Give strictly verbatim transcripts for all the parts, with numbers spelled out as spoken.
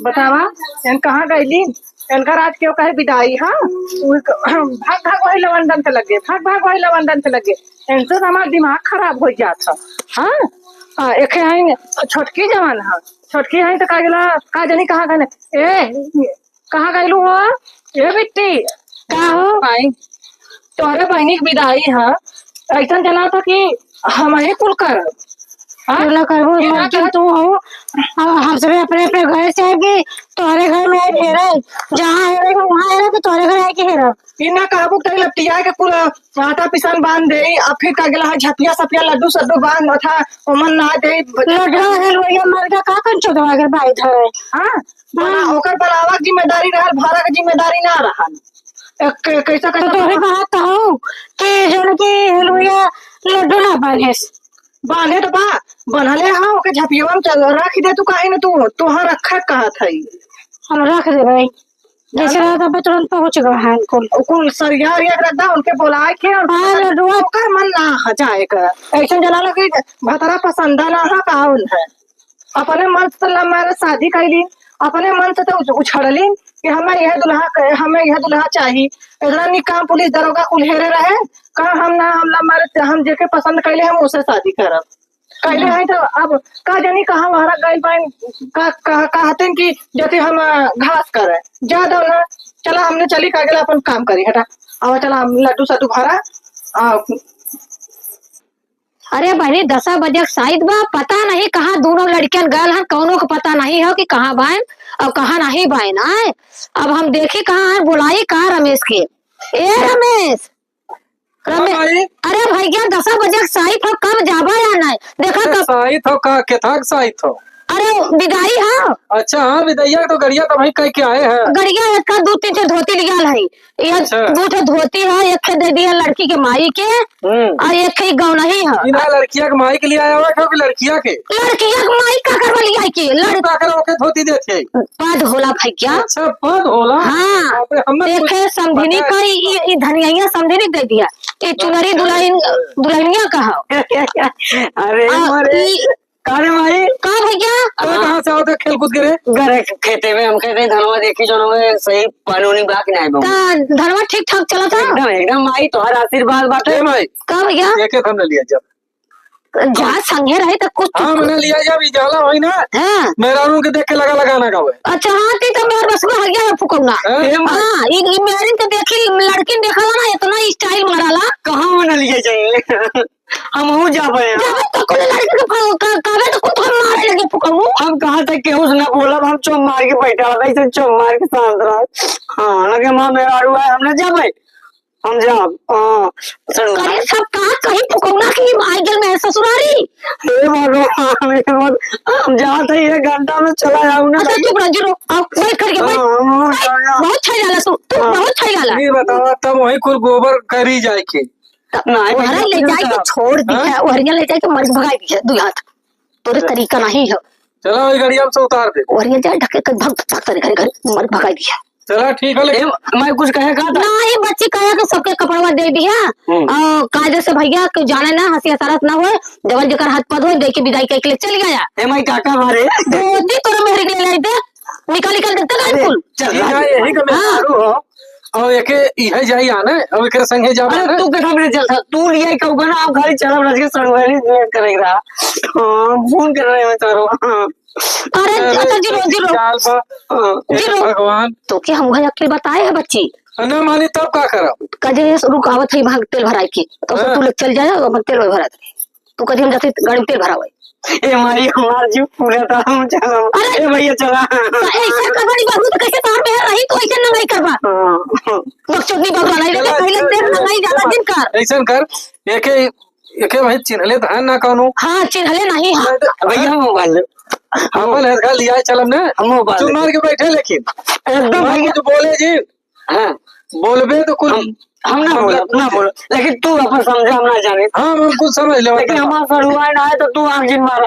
बतावा, एन कहाँ गइली? एनकर आज केहू कहे बिदाई, हाँ? उ क-, भाग, भाग वही लवंडन से लगे, भाग, भाग वही लवंडन से लगे। एनसे तो हमार दिमाग खराब होइ जात ह, हाँ? हाँ, एखे हईं छोटकी जवान ह, छोटकी हईं तो का गेला, का जानी कहाँ गने। ए, कहाँ गइलू हो? ए बिट्टी। का हो? भाई, तोहरे बहिनी के बिदाई ह, अइसन जना था कि हम ही कुल करब। हाँ? कुल करबो, ये ना मलकिन कर- तू हो, हम, हम सबे अपने अपने घर से आए कि तोहरे घर में आए हेरे, जहाँ हेरे के वहाँ हेरे कि तोहरे घर आए के हेरे। ई ना कहबू कि लपटिया के कुल आटा पिसान बांध दे, अब फिर का गेला है झपिया सपिया लड्डू सड्डू बांध उठा ओमन ना दे। लड्डू हेल भैया मर गया, का कंचो दवा के भाई धरे। हाँ? बना, हाँ। ओकर बनावा के जिम्मेदारी रहल, भरा के जिम्मेदारी ना रहल। एक, क-, कैसा, तो कैसा तोहरे बना? बात हो कि जौन कि हलुइया लड्डू ना बांधेस। बांधे तो बा, बनले हा, ओके झपियवा में चल, रख दे तू, काहे ना तू, तोहार रखा कहत हई। हम रख देबै। जैसे जाना। रहत बा, तुरंत पहुँच गए हैं कुल। कुल सरिया उरिया के रख दा, उनके बोलाए के और हाँ, लड्डुआ। ओकर मन ना ह जाए का। ऐसन जना लगे भतरा पसंदा ना ह, का उन है। अपने मन से तो love marriage शादी कैली, अपने मन से तो उछ-, उछड़ली कि हमें यह दुल्हा क-, हमें यह दुल्हा चाही। इतना निक काम पुलिस दरोगा कुल हेरे रहे, कहा हम ना, हम love marriage, हम जेके पसंद कैले हम उसे शादी करब। कैले हम्म। हैं तो अब का जानी कहाँ वहरा गइल बाइन, का, का, कहतेन कि जैसे हम, अ, घास करे, जा दो ना, चला हमने चली का गेला अपन काम करी, हटा, अब चला हम लड्डू सड्डू भरा, आ, अरे बहिनी, दसा बजे के साइत बा, पता नहीं कहाँ दोनों लड़कियन गल हन, कौनो के पता नहीं हो कि कहाँ बाइन और कहाँ नहीं बाइन। आए, अब हम देखी कहाँ है, बुलाई का रमेश के। ए रमेश, रमेश, हाँ भाई। अरे भैया, दसा बजे के साइत हो, कब जाबा या नहीं? देखा अरे कब साइत हो का, केथा के साइत हो? अरे बिदाई हो। अच्छा, हाँ, बिदैया तो गड़िया तो भाई कह के आए हैं। गड़िया एक का दो तीन ठे धोती लियाल है। ये अच्छा। दो ठे धोती है, एक ठे दे दिया लड़की के माई के, हम्म। और एक ठे गौनही है। ई ना लड़किया के माई के लिए आया हुआ कि लड़किया के? लड़किया के माई का करवा लिया के? लड़- का कर ओके धोती देत है? पद होला भैया। अच्छा, पद होला? हाँ। बाप रे, हम ना एक कुछ है समधिनी पता का, है। ई, ई धनिया समधिनी दे दिया। ई चुनरी अच्छा। दुल्हन, दुल्हनिया का हो। अरे आ, मरे। ई का रे माई? का भैया? तू कहाँ से आवत है खेल कूद के रे? घरे खेते में हम कहते हैं धनवा देखी जो हमें सही पानी उनी बा कि नहीं बा। ता धनवा ठीक ठाक चलत है? एकदम, एकदम माई, तोहर आशीर्वाद बाटे। ए माई। का भैया? एक एक हमने लिया जब। जा संगे रहे तो कुछ हाँ, मने लिया जब ई जाला होई ना। हाँ। मेहरारू के देख के लगा लगा ना गावे। अच्छा, हाँ, ती तो मेहर बस में हइया है फुकौना। हाँ। ए माई। हाँ, ई, ई मेहरिन के देखी, लड़किन देखला ना, इतना style माराला। कहाँ मने लिया जाए? हमहू जाबे। जाबे तो कुल लड़की के फल-, का-, कहबे तो कुल तो हम मारे लगे फुकऊ। हम कहाँ तक केहू से ना बोलब, हम चुप मार के बैठा रहब, ऐसे चुप मार के शांत रहब। हाँ, लगे माँ मेहरारू है, हम ना जाबे। हम जाब, हाँ, चल। अरे सब का कहीं फुकौना की आई गल में ससुरारी। हे भगवान, हे भगवान, हम जात है, एक घंटा में चला जाऊ ना। अच्छा, चुप रह, चुप रह। अब बैठ करके, बैठ। हाँ, हाँ, बैठ। हाँ, हाँ। बहुत छाई डाला तू, तू हाँ। बहुत छाई डाला। ये बतावा, तब वही कुल गोबर करी जाए के। नहीं, ओहरा नहीं, ले नहीं, जाए के नहीं। छोड़ दी हाँ? है, ओहरिया ले जाए के मर भगाई दी है, दू हाथ। तोरे चल। तरीका नहीं है। चला, वही गाड़ी हमसे उतार दे। ओहरिया जाए ढके के भग, भग, तोरे घरे, घरे मर भगाई दी है। चला, ठीक है, लेकिन ए, मैं कुछ कहे का था? नहीं, बच्ची कहे के सबके कपड़वा दे दिया। हम्म। और कायदे से भैया, कोई जाने ना, हंसी हसारत ना होए, जवन जेकर हाथ पद होए, दे के विदाई करके ले चल गया। ए, मैं काका मारे। धोती तोरे मेहरी के ले लाई दे। निकाल, निकाल, देखते नहीं अरे, फूल। चल, ठीक है, यही का हाँ। मेहरारू हो। और एके इहे जाई आने, और एकरे संगे जाब अरे, आने। तू के सामने चल, तू लिया कहूँगा ना, आप खाली चला, बस के सड़वाली में करेगा। हाँ, फोन कर रहे हैं, सर। हाँ। अरे, अरे, अच्छा, जी रो, जी रो। चाल बा। हाँ। जी रो। भगवान। तो के हम वही अकेल बताए है बच्ची? ना मानी तब का करब? कजे रुकावत है वहाँ तेल भराई के, तो हाँ। तू लोग चल जाए, अपन तेल वही भरा दे। तू कभी हम जाते गाड़ी में तेल भरावे। ए माई, हमार जीव पूरा था, हम चला। अरे! ए भैया, चला। तो ऐसे कबड़ी बहू तो कैसे तार में रही, तो ऐसे नंगाई करबा? हाँ। बकचोदनी बकरा नहीं, चला, पहले चला, तेल चला, नंगाई ज्यादा चला। दिन कर। ऐसन कर, एके, एके भाई चिन्हले तो है ना कौनो। हाँ, चिन्हले नहीं है। भैया, मोबाइल ले। अपन है, खा लिया, चलम ना। हम मोबाइल चुप ले। मार के बैठे, लेकिन एकदम हम भैया। कुछ बोले जी, हाँ। बोलबे तो कुछ हम, हम ना हम बोलब, ना कुछ बोलब। लेकिन तू अपन समझे, हम ना जाने। हाँ, हम कुछ समझ लेबे। लेकिन हमार सड़ुआ ना है तो तू आग जिन मारा।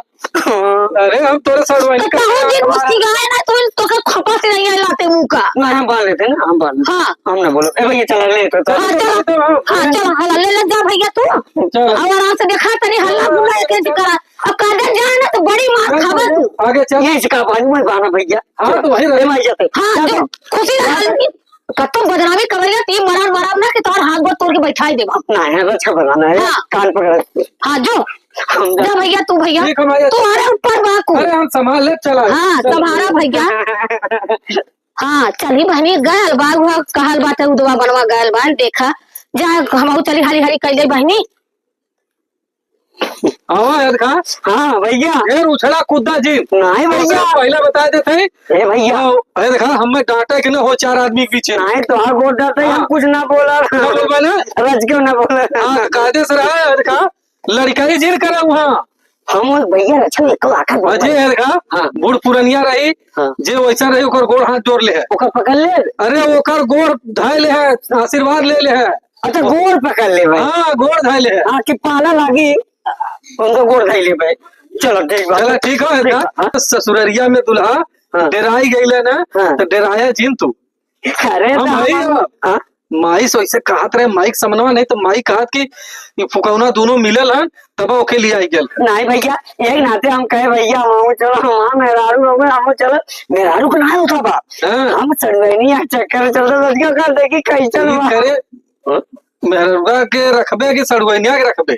अरे, हम तोरे सड़ुआ तो नहीं कहूँ करते। जिन मुस्की गाए ना, तो, तो के खपा से नहीं लाते मुंह का। ना, हम बांध लेते ना, हम बांध लेते। हाँ। हम ना बोलब। ए भैया, चला ले तो। हाँ, चला। चला। हाँ, चला, हला ले, ले जा भैया तू। चला। अब आराम से देखा तनी हल्ला गुल्ला एक इंच करा। अब काजल जाए ना तो बड़ी मार चल, खावा तू। आगे चल। ये इसका भाई, मैं बाना भैया। हाँ, चल। तो वही रहे। ए, मैं जाते। हाँ, चल, जो चल। खुशी से हाल की कत्तो बदनामी करेगा, ती मरार मरार ना कि तोर हाथ गोड़ तोड़ के बैठाई देबा। ना है, रच के बनाना है। हाँ। कान पकड़। हाँ, जो। हम जा भैया, तू भैया। ठीक है भैया। तू अरे ऊपर बा को। अरे हम संभाल ले, चला। हाँ, चल। संभाला भैया। हाँ, चली बहनी, गयल बा, उहा कहल बाटे, उदवा बनवा गयल बा, देखा, जा, हमहू चली, हाली हाली कइले बहनी। आवा, यार का? हाँ, भैया। ढेर उछला कूदा जी। नहीं, भैया। तोसे पहले बताइ देत हई। ए, भैया। हाँ, अरे देखा, हमें डांटे के न हो चार आदमी के बीच में। नहीं, तो हाँ, गोड़ डांटे, हम हाँ। कुछ ना बोला। ना बोलबा ना? रच के ना बोला। हाँ, कायदे से रहा, अरे देखा, लड़काई जिन करा वहाँ। हम भैया रचो एको आखा बोल अजय रहे। है का? हाँ। बूढ़ पुरनिया रही, हाँ। जे वैसा रही, ओकर गोड़ हाथ जोड़ ले है। ओकर पकड़ ले। अरे, ओकर गोड़ धाय ले है, आशीर्वाद ले ले है। अच्छा, गोड़ पकड़ ले भाई। हाँ, गोड़ धाय ले है। हाँ, कि पाला लागी, उनको गोड़ धाय ले भाई। चलो, ठीक बा। चलो, ठीक है, ठीक है, हाँ। ससुररिया में दुल्हा हाँ। डेराई गईले ना, हाँ। तो डेराया जिन तू। अरे हम तो भाई, हम, हाँ? माई से वैसे कहत रहे, माई के समनवा नहीं तो माई कहत कि ई फुकौना दोनों मिलल हन, तब ओके लिए आई गेल। नहीं भैया, यही नाते हम कहे भैया, हम चलो, हमार मेहरारू हो गए, हम चलो, मेहरारू के ना होता बा। हाँ। हम सड़ुआइनी आ चक्कर चलते, लड़कियों का देखी कैसन ई बा। करे, हाँ? मेहरुआ के रखबे कि सड़ुआइनिया के रखबे?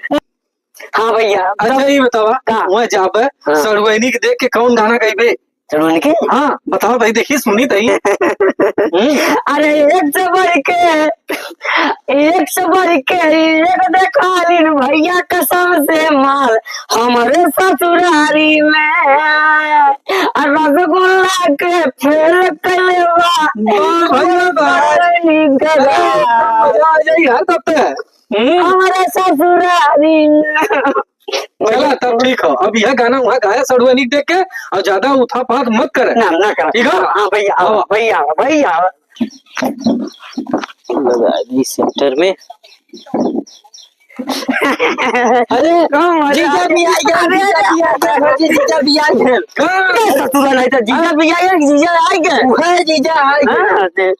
हाँ भैया, अच्छा, तब ये बतावा, का? वहाँ जाबे, हाँ। सड़ुआइनी के देख के कौन गाना गइबे? सड़ुआइनी के? हाँ, बतावा भाई, देखी, सुनी तई। हम्म। अरे, एक से बढ़ के, एक से बढ़ के, एक देखालिन भैया कसम से माल, हमरे ससुरारी में, आ रसगुल्ला के फेल कइले बा। वाह भैया, वाह। सड़ुआइनी के अरे, गाना। मजा आ जाई यार, तब तो। हम्म। हमारे ससुरारी। चला, तब ठीक हो। अब यह गाना वहाँ गाया सड़ुआइनी देख के, और ज्यादा उठा पात मत करे। ना, ना करा। ठीक है? हाँ, भैया, आवा, हाँ। भैया, आवा, भैया, आवा। लगा दी सेंटर में। अरे, कौन मजा जीजा आ भी आ गया, गया? जीजा भी आ गया, हो जी, जीजा भी आ गया। कहाँ? ए, ससुरा नहीं तो जीजा भी आ गया, जीजा आ गया। वह जीजा आ गया। हाँ, दे।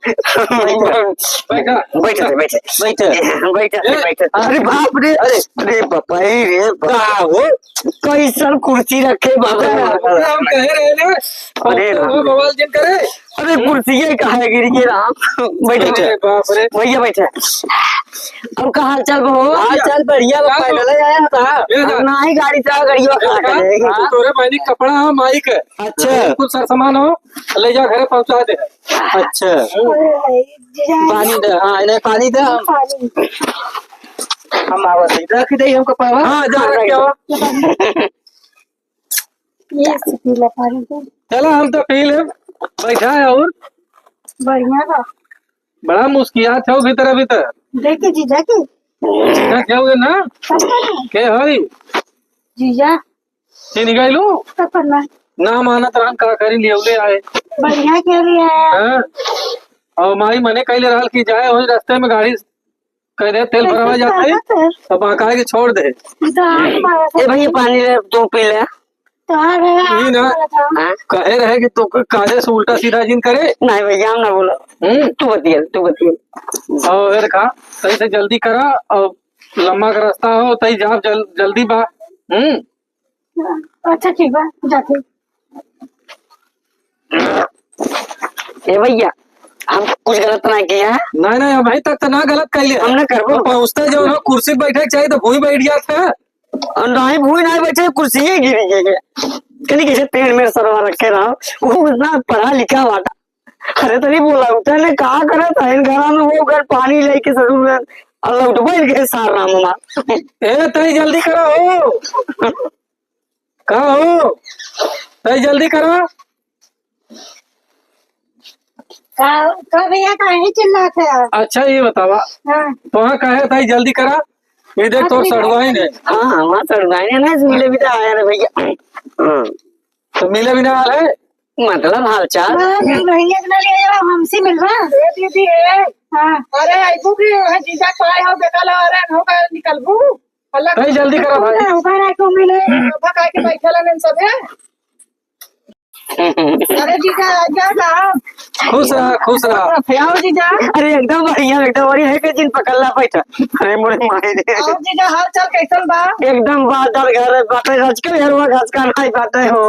बैठा। बैठा, बैठा। बैठा। बैठा, ए, बैठा। अरे बाप रे, अरे, अरे बाप रे, बाप। का हो? कैसन कुर्सी रखे बाबा। हम कहे रहे ना, अरे बाप रे। बवाल जिन करे। अरे कुर्सी ये कहाँ है गिर गया राम? बैठा। अरे बाप रे। भैया बैठा। और का हाल चाल बा? हाल चाल बढ़िया बा, का पैदल ही आया था। ये जा। ना ही गाड़ी से, गाड़िया खड़ा कर दे। हाँ, तोरे बहनी कपड़ा है, माइक है। अच्छा। कुछ सरसामान हो, ले जा घरे पहुँचा दे। अच्छा। पानी दे, हाँ, इन्हें पानी दे, हम, पानी। हम आवत है। रख दे हमको पावा। हाँ, जा, रख के आवा। ये से पी लो पानी तो। चला, हम तो पी ले। बैठा है और? बढ़िया बा। बड़ा मुस्कियात हो भीतर, भीतर। देखे जीजा के? जीजा के हो ना? पता नहीं। के हई? जीजा। चिन्ह गइलू? पता ना। ना मानत रहन, का करी, लियौले आए। बढ़िया के लिए आया। हाँ? और माई मने कहले रहल कि जाए वही रास्ते में गाड़ी कह दे, तेल भरवा जात है, तो बहकाए के छोड़ दे। ये तो हाथ मारा ए भैया, पानी ले, तू पी ले। तो हाँ भैया, ई ना, हाथ मारा था। हाँ? कहे रहे कि तू काहे से उल्टा सीधा जिन करे। नहीं भैया, हम ना बोला। हम्म। तू बतिया, तू बतिया। और फिर खा, सही से जल्दी करा, और लम्बा का रास्ता हो, तई जाब जल-, जल्दी बा। हम्म। अच्छा, ठीक बा, जाते। ए भैया, हम कुछ गलत ना किया है। नहीं, नहीं, अभी तक तो ना गलत कइले। हम ना करबो। अब पहुँचते जो है, कुर्सी पे बैठे के चाहिए तो भूई बैठ जाते हैं। और नहीं, भूई नहीं बैठे, कुर्सी ही गिर गई है। कहीं कैसे पेड़ में सरवा रखे रहो, वो इतना पढ़ा लिखा वाटा। अरे तनी बोला, उठे ने का करत है इन घरा में, वो घर पानी लेके ससुर में, और लौट बैठ गए सार राम हमार। ए, तनी जल्दी करा हो। का हो? तई जल्दी करा। का, का भैया, काहे चिल्लात है? अच्छा, ये बतावा। हाँ। तोहा कहे तई जल्दी करा। ये देख, हाँ, तोर ठीक है। सड़ुआइन है। हाँ, हाँ, वहाँ सड़ुआइन है ना, इसलिए भी तो आया रे भैया। हाँ। तो मिले बिना आल है? मतलब हालचाल? हाँ, तो भैया के ना ले जाओ, हमसे मिलवा। ए दीदी, ए। हाँ। अरे, आइबू की वहाँ जीजा पाए हो, देखा लो, अरे, हो गए, निकलबू। अल्लाह तई जल्दी करा भाई। उधर आके मिले। उधर आके बैठल हन सब है। अरे जीजा, आ जा साहब। खुश रहा, खुश रहा। क्या हो जीजा? अरे एकदम बढ़िया, एकदम बढ़िया है, के जिन पकड़ला बैठा। अरे मोरे माई रे। और जीजा, हाल चाल कैसन बा? एकदम बा, दर घर बाटे, रज के हरवा घास का नाई बाटे हो।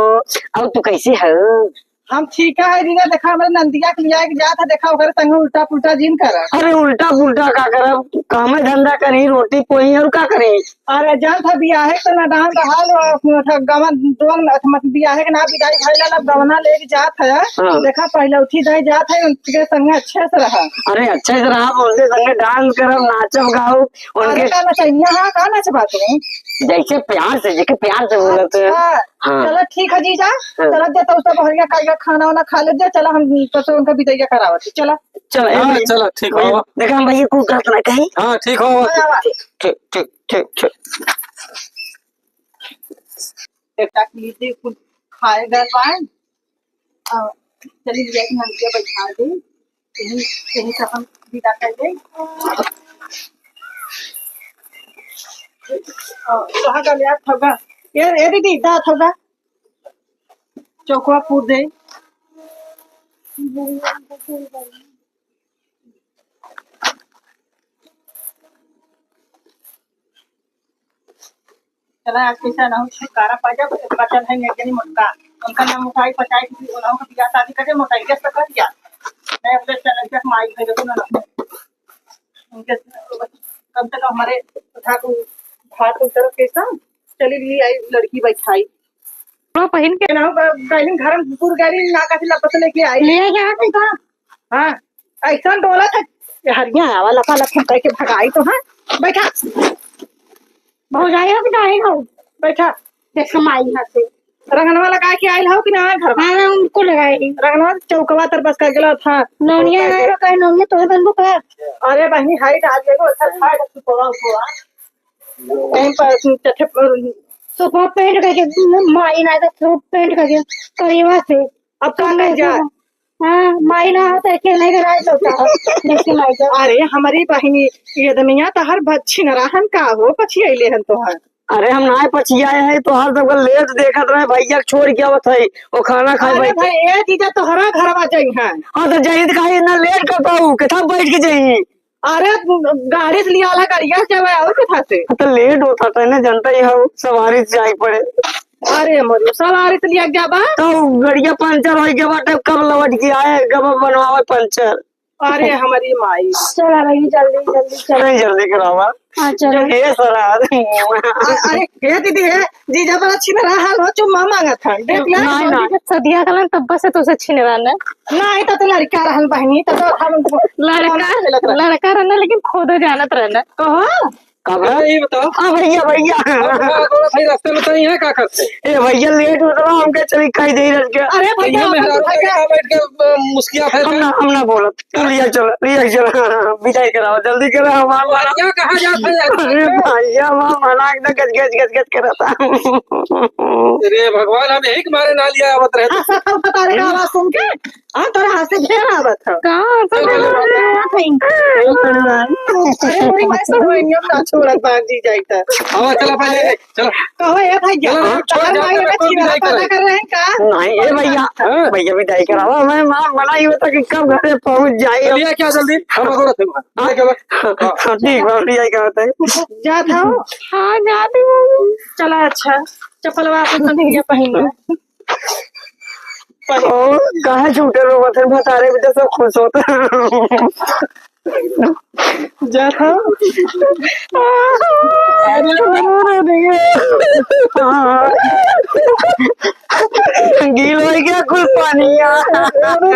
और तू कैसे हो? हम ठीक है जीजा, देखा हमरे नंदिया के लिया के जात है, देखा ओकरे संग उल्टा पुल्टा जिन कर। अरे उल्टा पुल्टा का करब, कामे धंधा करी, रोटी पोई और का करी? अरे जान था बियाहे के तो ना डाल रहा लो, था गवन दोन, अथ मत बियाहे के ना बिदाई भइल, अब गवना लेके जात है। हाँ। देखा पहले उठी जाए जात है, उनके संगे अच्छे से रहा। अरे अच्छे से रहा, उनके संगे डांस करब, नाचब गाओ, अरे उनके का नचैया है, का नचबा तू? जैसे प्यार से, जेके प्यार से बोलत है। अच्छा। हाँ। चलो ठीक है जीजा, हाँ। चलो दे तो सब हरिया का खाना वाना खा ले दे, चलो हम तो उनका बिदैया करावत है, चलो। चलो, ए हाँ, भाई, चलो, ठीक भाई, हो। देखा हम भैया को गलत ना कही। हाँ, ठीक हो। हाँ, हाँ। ठीक, ठीक, ठीक, ठीक, ठीक। बेटा के लिए कुछ खाए गए बाय। और चली लिया कि नलके बैठा दे। यही, यही सब हम विदा कर दे। और कहाँ का लिया थोड़ा? ये, ये दीदी, दा थोड़ा। चौकवा पूर दे। चला, आज कैसा ना हो, छुटकारा पा जाओ, बचल है एक जनी मोटका। उनका ना मोटाई पचाई, उन्हों के बियाह शादी करे, मोटाई के तो कर दिया। मैं अपने चैनल के माई भेज दूँ ना। उनके कम से कम हमारे भाग, भाग उतर के सब चली भी आई लड़की बैठाई। हाँ, पहिन के ना, गैलिन घर में घुसुर गैलिन, ना काफी लपस लेके आई। ले गया था। हाँ, ऐसा डोला था। ये हरिया आवा लपा लप हम कह के भगाई तो, हाँ। बैठा। भौजाई हो कि नहीं हो? बैठा। देख माई यहाँ से। रंगनवा लगा के आइल हो कि ना घर में? हाँ, उनको लगाई। रंगनवा चौकवा तर बस कर गेला था। नौनिया है, कहे नौनिया तो है बनबो का? अरे बहनी, हाइट आ गई, वो अच्छा हाइट तू पोवा पोवा। कहीं पर तू चथे पर तो पहन करके, माई ना तो सूट पहन करके करीबा से। अब का कर जा? हाँ, माई ना हो तो अकेले के राज होता है। जैसे माई का। अरे, हमारी बहिनी, ये दमिया तो हर बच्ची न रहन का हो, पछियाइले हन तोहार। अरे, हम ना पछियाए हैं, तोहार सबका लेट देखत रहे, भैया के छोड़ के आवत है, वो खाना खाए अरे बैठे। भाई, ए जीजा, तोहरा घरवा जइहैं। हाँ, तो जइहैं तो काहे इतना लेट कर पाऊ, कितना बैठ के जइहैं? अरे, गाड़ी से लिया ला, गाड़िया से जावे, और कथा से? हाँ, तो लेट होता था ना, जनता ही हो, सवारी से जाए पड़े। अरे मरु, सवारी से लिया के जाबा? तो गड़िया पंचर हो गया बाटे, कब लौट के आए, कब बनवावे पंचर? अरे हमारी माई। चला रही, जल्दी, जल्दी चला। नहीं, जल्दी करावा। हाँ, चलो। ए सरा। अ-, अरे, हे दीदी, हे जीजा बड़ा छिनरा हाल हो, चुम्मा मांगत है। देख ले। नहीं, नहीं। सदिया कलन तब से तो से छिनरा ना। नहीं, तो, तो लड़का रहन बहनी, तो, तो हम लड़का, लड़का रहना, लेकिन खुद जानत रहना। कहो? का बा? अरे, ये बताओ। हाँ, भैया, भैया। अब का बोला भाई, रास्ते में तो नहीं है, का करते? ए, भैया, लेट होत रहा, हमके चली कही दे रह गया। अरे, भैया, ये मेहरारू भैया। का बैठ के, अ, मुस्किया है हम ना, हम ना बोलत। तू लिया चल, लिया चल, हाँ, हाँ, विदाई कराओ, जल्दी करो, हमार मना। क्या कहा जाता है? अरे भैया, हमार मना एकदम गज, गज, गज, गज करता। अरे भगवान, हम यही के मारे ना लिया आवत रहे। हाँ, सब बता रहे आवाज सुन के। हाँ, तोरा हाथ से घेर आवत है। का? अरे, अरे, अरे, अरे, अरे, मैं सब रोइनियम ना छोड़त बाजी जाई त। हाँ, चलो पहले, चलो। कहो, ए भैया, चलो, छोड़, तार जाओ, माई चलो, बेटा कोई छिनरा विदाई पैदा करे। कर रहे हैं का? नहीं, ए भैया, हाँ। भैया विदाई करावा, मैं माँ मना ही होता कि कब घरे पहुँच जाए। चलिए, क्या जल्दी? हम जरूरत है वहाँ। हाँ। ठीक है, हाँ, ठीक बा, विदाई कराते हैं। जात हो? हाँ, जात हूँ। चला, अच्छा, चप्पलवा अपन संगे पहन लो। ओ, काहे झूठे रोवत है? बतारे भी तो सब खुश होता है। जा था। अरे, अरे, अरे। गील हो गया कुल पानी। अरे, अरे,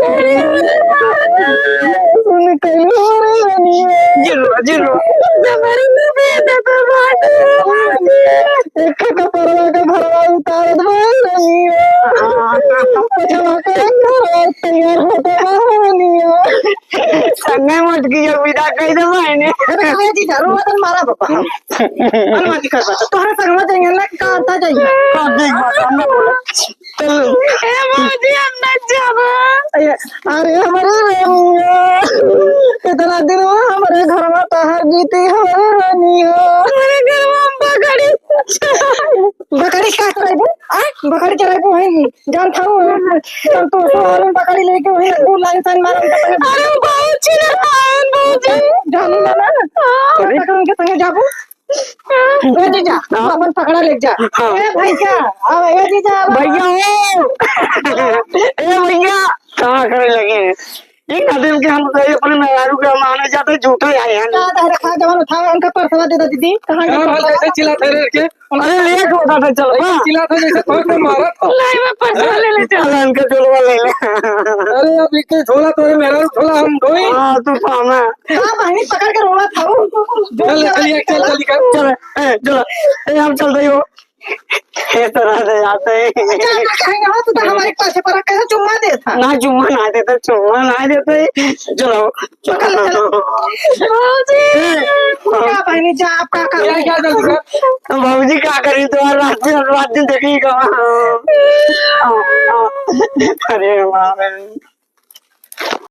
अरे। जिरो, जिरो। एक ठे कपड़वा के भरवा उतारत बा रनिया। पछवा के भरवा तैयार होत बा रनिया। संगे मटकी के विदा कइ दे बहिनी। अरे काहे जी, झाड़ू बर्तन मारा बाबा हम। अरे मत कर बता, तोहरा संगवा जाइए ना, का आता जाइए। हाँ, देख बात, हम ना बोले। चल। ए भौजी, हम ना जाबो। ए, अरे हमरे रनिया, इतना दिन हुआ हमरे घर में तहर गीती हो रनिया। हमरे घर में हम बकरी। बकरी का करबो? आ, बकरी चराई को है, जान खाऊ, हम तो सो आलू बकरी लेके वही, वो लाइन साइन मारा, उनका पहले अरे, बहुत चिल्लाए, बहुत। जानी ना, ना। हाँ। अरे, कौन के संगे जाबू? ए जीजा, हाँ। अपन पकड़ा ले जा। हाँ। ए भैया, अब ए जीजा, अब भैया हो। ए भैया, कहाँ करे लगे? ये कदम के हम कहीं अपने मेहरारू के माने जाते, झूठे आए हैं। का दे रखा, जवान उठाओ, उनका परसवा दे दो दीदी। कहाँ गए हाँ, भाई, परसवा? कैसे चिल्लाते रहे के? अरे, लेट होता था, चलो, हाँ। चिल्लाते जैसे कोई तो मारा था। नहीं, मैं परसवा ले ले, चलो। अरे, इनका चोलवा ले ले। अरे, अब एक झोला तोरे मेहरारू झोला हम ढोई। हाँ, तू पाना। हाँ, बहनी पकड़ के रोवा था वो। चल, चल, चल, चल, चल। चल, ए, चल, ए, हम चल रही हो। ये तो ना दे जाते हैं। अच्छा, ना कहेंगे, हो, तू तो हमारे पास है, पर कैसे चुम्मा देता? ना, चुम्मा ना देता, चुम्मा ना देते। चलो, चलो। चलो, चलो। बाबूजी। ए, क्या बहनी, जा, आप का कर रहे हैं? क्या, क्या, क्या? बाबूजी, क्या करी तुम्हारे रात दिन, रात दिन देखिएगा। अरे, वाह।